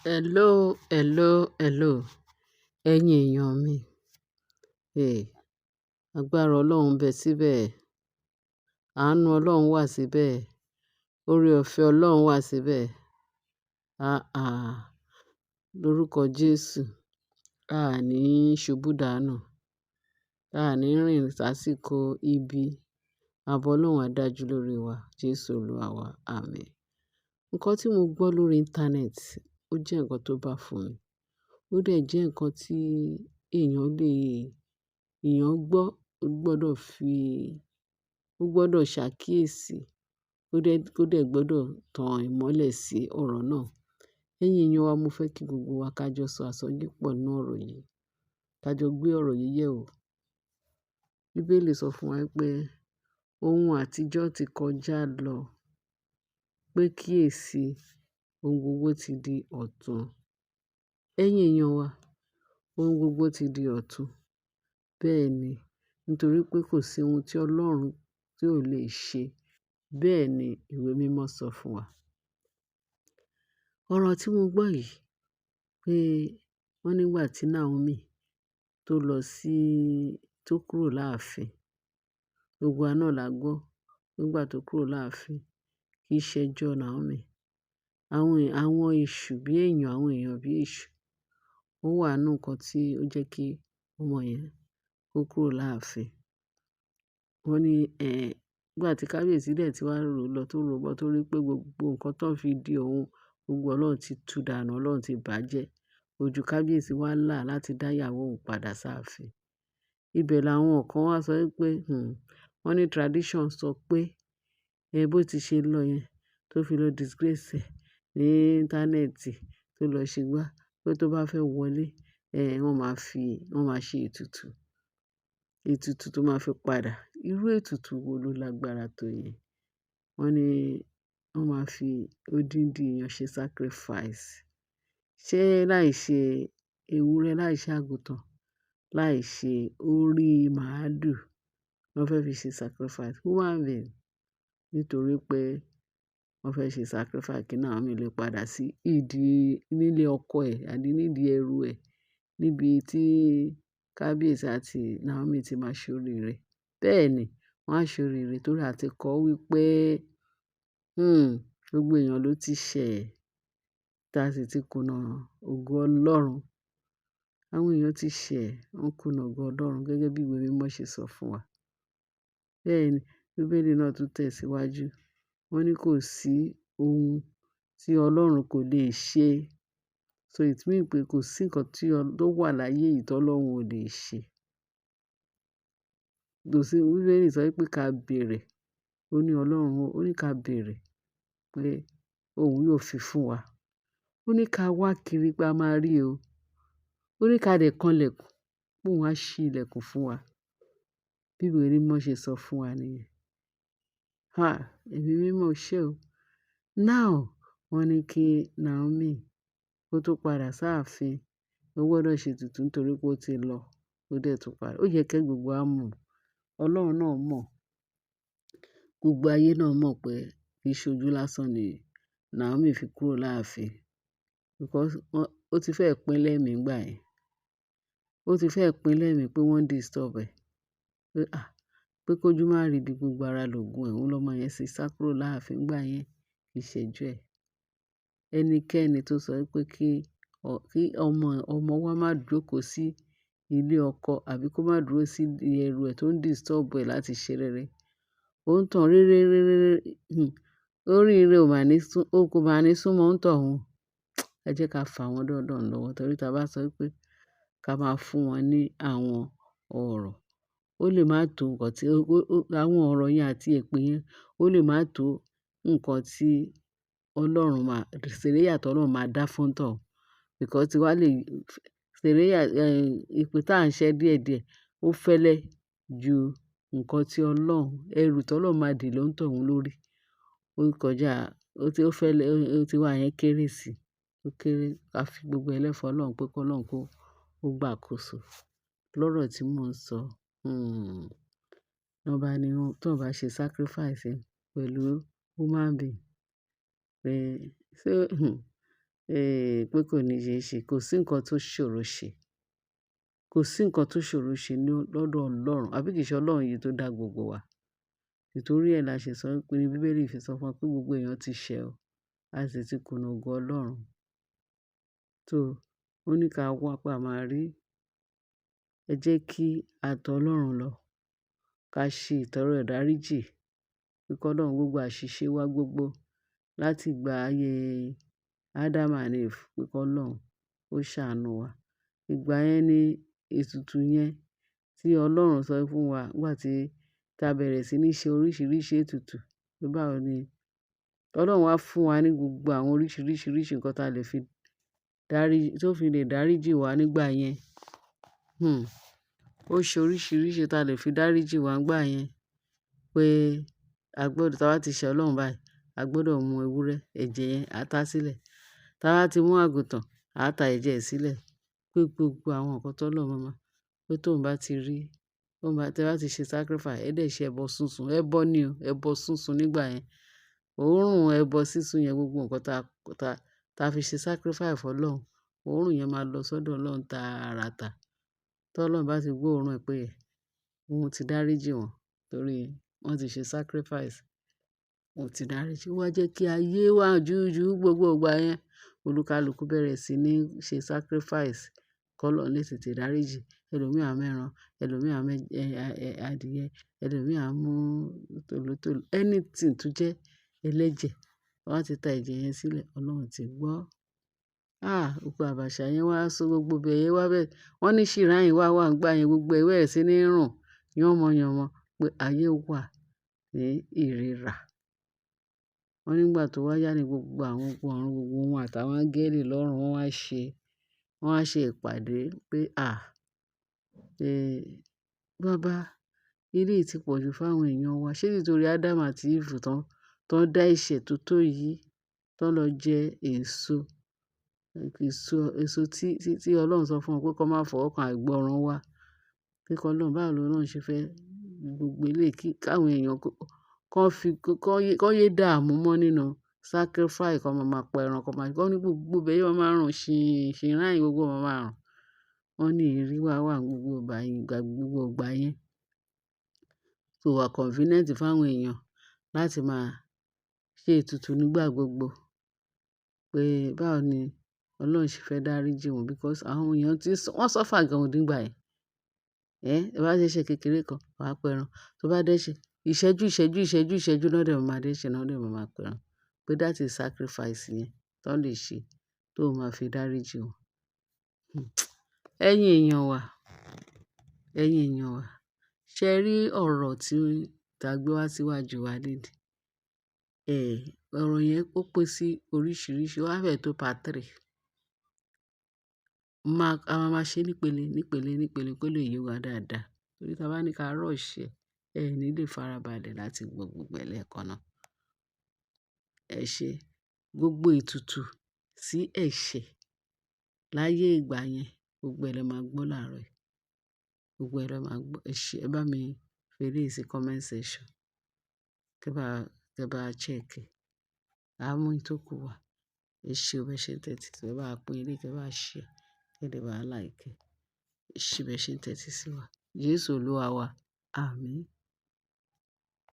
Hello, hello, hello. Ẹ̀yin èèyàn mi. Hey, agbára Ọlọ́run ń bẹ síbẹ̀. Àánú Ọlọ́run wà síbẹ̀. Oore-ọ̀fẹ́ Ọlọ́run wà síbẹ̀. Ah, lórúkọ Jésù. A ní ṣubú dànù. A ní rìn sásìkò ibi. Ààbò Ọlọ́run á dájú lórí wa. Jésù Olúwa wa. Àmín. Nǹkan tí mo gbọ́ lórí íńtánẹ́ẹ̀tì, ó jẹ́ nǹkan tó bá fún mi. Ó dẹ̀ jẹ́ nǹkan tí èèyàn lè, èèyàn gbọ́, ó gbọdọ̀ fi, ó gbọdọ̀ ṣàkíyèsí, ó dẹ̀ gbọdọ̀ tan ìmọ́lẹ̀ sí ọ̀rọ̀ náà. Ẹ̀yin èèyàn wa, mo fẹ́ kí gbogbo wa ká jọ sọ àsọyépọ̀ nínú ọ̀rọ̀ yìí. Ká jọ gbé ọ̀rọ̀ yìí yẹ̀ wò. Bíbélì sọ fún wa pé ohun àtijọ́ ti kọjá lọ, pé kíyèsi, ohun gbogbo ti di ọ̀tun. Ẹ̀yin èèyàn wa, ohun gbogbo ti di ọ̀tun. Bẹ́ẹ̀ ni, nítorí pé kò sí ohun tí Ọlọ́run tí ò lè ṣe. Bẹ́ẹ̀ ni ìwé mímọ́ sọ fún wa. Ọ̀rọ̀ tí mo gbọ́ yìí pé wọ́n nígbà tí Naomi tó lọ sí, tó kúrò láàfin, gbogbo wa náà la gbọ́ nígbà tó kúrò láàfin, kì í ṣe ẹjọ́ Naomi. Àwọn èṣù bí èèyàn, àwọn èèyàn bí èṣù, ó wà nínú nǹkan tí ó jẹ́ kí ọmọ yẹn kó kúrò láàfin. Wọ́n ní, nígbà tí kábíyèsí dẹ̀ tí wá rò lọ tó rò bọ̀ tó rí pé gbogbo nǹkan tó ń fi di òun, gbogbo Ọlọ́run ti tú dànù, Ọlọ́run ti bàjẹ́. Ojú kábíyèsí wá là láti dá ìyàwó òun padà sáàfin. Ibẹ̀ làwọn kan wá sọ wípé, wọ́n ní tradition sọ pé, bó ti ṣe lọ yẹn, tó fi lọ disgrace ẹ̀ ní íńtánẹ́ẹ̀tì, tó lọ ṣe gbá, pé tó bá fẹ́ wọlé, wọ́n máa ṣe ètùtù. Ètùtù tó máa fi padà. Irú ètùtù wo ló lágbára tó yẹn? Wọ́n ní wọ́n máa fi odindi èèyàn ṣe sacrifice. Ṣé láì ṣe ewúrẹ́, láì ṣe àgùntàn, láì ṣe orí màlúù, wọ́n fẹ́ fi ṣe sacrifice? Human being. Nítorí pé wọ́n fẹ́ ṣe sacrifice kí Naomi lè padà sí ìdí nílé ọkọ ẹ̀ àbí nídìí ẹrú ẹ̀, níbi tí kábíyèsí àti Naomi ti máa ṣe oríire. Bẹ́ẹ̀ ni, wọ́n á ṣe oríire torí a ti kọ́ wípé, gbogbo èèyàn ló ti ṣẹ̀, tí a sì ti kùnà ògo Ọlọ́run. Àwọn èèyàn ti ṣẹ̀, wọ́n kùnà ògo Ọlọ́run gẹ́gẹ́ bí ìwé mímọ́ ṣe sọ fún wa. Bẹ́ẹ̀ ni, Bíbélì náà tún tẹ̀síwájú. Wọ́n ní kò sí ohun tí Ọlọ́run kò lè ṣe. So it mean pé kò sí nǹkan tí ó wà láyé yìí tí Ọlọ́run ò lè ṣe. Kò sí, Bíbélì sọ wípé ká bèèrè. Ó ní Ọlọ́run, ó ní ká bèèrè pé òun yóò fi fún wa. Ó ní ká wá kiri pé a máa rí o. Ó ní ká dẹ̀ kanlẹ̀kùn, pé òun á ṣí ilẹ̀kùn fún wa. Bí ìwé mímọ́ ṣe sọ fún wa nìyẹn. Ha! Ẹ̀mí mímọ́ o ṣé o. Now, wọ́n ní kí Naomi kó tó padà sáàfin, ó gbọdọ̀ ṣe ètùtù nítorí pé ó ti lọ, ó dẹ̀ tún padà. Ó yẹ kí gbogbo wa mọ̀. Ọlọ́run náà mọ̀. Gbogbo ayé náà mọ̀ pé kì í ṣe ojú lásán ni Naomi fi kúrò láàfin. Because ó ti fẹ́ pín lẹ́mìí nígbà yẹn. Ó ti fẹ́ pín lẹ́mìí pé wọ́n disturb ẹ̀. Pé, ah, pé kójú má rí bí gbogbo ara lògùn ẹ̀. Òun lọmọ yẹn ṣe sá kúrò láàfin nígbà yẹn, kì í ṣe ẹjọ́ ẹ̀. Ẹnikẹ́ni tó sọ wípé kí ọmọ, ọmọ wa má jókòó sí ilé ọkọ àbí kó má dúró sí ẹrù ẹ̀ tó ń disturb ẹ̀ láti ṣe rere. Ó ń tàn rere, rere, oríire ò máa ní sún, ó kò máa ní súnmọ́ ń tọ̀hún. Ẹ jẹ́ ká fà wọ́n lọ́lọ́run lọ́wọ́ torí tí a bá sọ wípé ká máa fún wọn ní àwọn ọ̀rọ̀, ó lè má tó nǹkan tí àwọn ọ̀rọ̀ yẹn àti èpè yẹn, ó lè má tó nǹkan tí Ọlọ́run máa, sẹ̀ríà tí Ọlọ́run máa dá fún tọ̀hún. Because tí wá lè sẹ̀ríà, èpè tí à ń ṣẹ́ díẹ̀díẹ̀, ó fẹ́lẹ́ ju nǹkan tí Ọlọ́run, ẹrù tí Ọlọ́run máa dì ló ń tọ̀hún lórí. Ó kọjá, ó ti, ó fẹ́lẹ́, ó ti wá yẹn kéré sí i. Ó kéré. Ká fi gbogbo ẹ lẹ́ fún Ọlọ́run pé kí Ọlọ́run kó, ó gbà àkóso. Lọ́rọ̀ tí mò ń sọ, wọ́n bá ní wọ́n, tí wọ́n bá ṣe sacrifice pẹ̀lú human being, pé ṣé, Pé kò ní ṣe é ṣe. Kò sí nǹkan tó ṣòro ṣe. Kò sí nǹkan tó ṣòro ṣe ní lọ́dọ̀ Ọlọ́run. Àbí kìí ṣe Ọlọ́run yìí tó dá gbogbo wa? Nítorí ẹ́ la ṣe sọ wípé ní Bíbélì fi sọ fún wa pé gbogbo èèyàn ti ṣẹ̀ o, a sì ti kùnà ògo Ọlọ́run. So ó ní ká wá pé a máa rí. Ẹ jẹ́ kí a tọ Ọlọ́run lọ. Ká ṣe ìtọrọ ìdáríjì. Pé kí Ọlọ́run gbogbo àṣìṣe wa gbogbo láti ìgbà ayé Adam and Eve, pé kí Ọlọ́run ó ṣàánú wa. Ìgbà yẹn ni ètùtù yẹn tí Ọlọ́run sọ fún wa nígbà tí ta bẹ̀rẹ̀ sí ní ṣe oríṣiríṣi ètùtù. Pé báwo ni Ọlọ́run wá fún wa ní gbogbo àwọn oríṣiríṣi oríṣi nǹkan tí a lè fi dárí, tó fi lè dáríjì wá nígbà yẹn. Ó ṣe oríṣiríṣi tí a lè fi dáríjì wá nígbà yẹn. Pé a gbọdọ̀, tí a bá ti ṣe Ọlọ́run báyìí, a gbọdọ̀ mú ewúrẹ́, ẹ̀jẹ̀ yẹn a ta sílẹ̀. Tí a bá ti mú àgùntàn, a ta ẹ̀jẹ̀ ẹ̀ sílẹ̀. Pé gbogbo àwọn nǹkan tó Ọlọ́run máa, pé tóun bá ti rí, tóun bá, tí ẹ bá ti ṣe sacrifice, ẹ dẹ̀ ṣe ẹbọ sísun. Ẹbọ ni o, ẹbọ sísun nígbà yẹn. Òórùn ẹbọ sísun yẹn, gbogbo nǹkan ta fi ṣe sacrifice fún Ọlọ́run, òórùn yẹn máa lọ sọ́dọ̀ Ọlọ́run tààràtà. Tí Ọlọ́run bá ti gbọ́ òórùn ẹ pé òun ti dáríjì wọ́n torí wọ́n ti ṣe sacrifice, òun ti dáríjì. Ó wá jẹ́ kí ayé wà jújú gbogbo ìgbà yẹn. Olúkálùkù bẹ̀rẹ̀ sí ní ṣe sacrifice kí Ọlọ́run lè tètè dáríjì. Ẹlòmíì á mú ẹran, ẹlòmíì á mú adìẹ, ẹlòmíì á mú tòlótòló, anything tó jẹ́ ẹlẹ́jẹ̀. Wọ́n á ti ta ẹ̀jẹ̀ yẹn sílẹ̀, Ọlọ́run ti gbọ́. Ah! Gbogbo àbàṣà yẹn wá so gbogbo ibẹ̀ yẹn wá bẹ́ẹ̀. Wọ́n ní ṣìráyìn wá wà nígbà yẹn, gbogbo ẹ bẹ̀rẹ̀ sí ní rùn yánmọyànmọ pé ayé wà ní ìríra. Wọ́n nígbà tó wá yá ní gbogbo àwọn ogun ọ̀run, gbogbo wọn àtàwọn áńgẹ́lì lọ́run wọ́n wá ṣe ìpàdé pé à, pé bàbá, eléyìí ti pọ̀jù fún àwọn èèyàn wa. Ṣé nítorí Adam àti Eve tán, tán dá ẹ̀ṣẹ̀ tó tó yìí, tán lọ jẹ èso tí Ọlọ́run sọ fún wọn pé kí wọ́n má fọwọ́ kan, àìgbọràn wa. Pé kí Ọlọ́run, báwo lọlọ́run ṣe fẹ́ gbogbo eléyìí kí káwọn èèyàn kó fi, kó yé dààmú mọ́ nínú sacrifice, kó máa pa ẹran, kó máa, wọ́n ní gbogbo ibẹ̀ yẹn máa rùn ṣìráyìn gbogbo máa máa rùn. Wọ́n ní ìrírí wá wà gbogbo ìgbà yẹn, gbogbo ìgbà yẹn. So wà convenient fún àwọn èèyàn láti máa ṣe ètùtù nígbà gbogbo. Pé báwo ni Ọlọ́run ṣe fẹ́ dáríjì wọ́n because àwọn èèyàn tí wọ́n suffer gan nígbà yẹn. Ẹ́ bá ṣe kékeré kan, wà á pa ẹran. Tó bá dẹ́ṣẹ̀, ìṣẹ́jú, ìṣẹ́jú, ìṣẹ́jú, ìṣẹ́jú náà dẹ̀ máa dẹ́ṣẹ̀, náà dẹ̀ máa pa ẹran. Pé that is sacrifice yẹn tó lè ṣe tó máa fi dáríjì wọ́n. Ẹ̀yin èèyàn wa, ẹ̀yin èèyàn wa, ṣé ẹ rí ọ̀rọ̀ tí ta gbé wá síwájú wa lénìí? Ọ̀rọ̀ yẹn ó pín sí oríṣiríṣi, ó wá fẹ́ tó part three. A máa máa ṣe nípele, nípele, nípele kó lè yé wa dáadáa. Torí tí a bá ní ká rush ẹ, ẹ ní lè farabalẹ̀ láti gbọ́ gbogbo ẹ̀ lẹ́ẹ̀kan náà. Ẹ ṣe gbogbo ètùtù sí ẹ̀ṣẹ̀ láyé ìgbà yẹn, gbogbo ẹ lẹ máa gbọ́ láàárọ̀ yìí. Gbogbo ẹ lẹ máa gbọ́. Ẹ ṣé, ẹ bá mi fi eléyìí sí comment section. Kí ẹ bá check ẹ. A mú ìtókù wá. Ẹ ṣé o, bẹ ṣe ń tẹ́tí sí wa. Ẹ bá pín eléyìí, kí ẹ bá share, kí ẹ dẹ̀ bá like. Ẹ ṣé bẹ ṣe ń tẹ́tí sí wa. Jésù Olúwa wa. Àmín.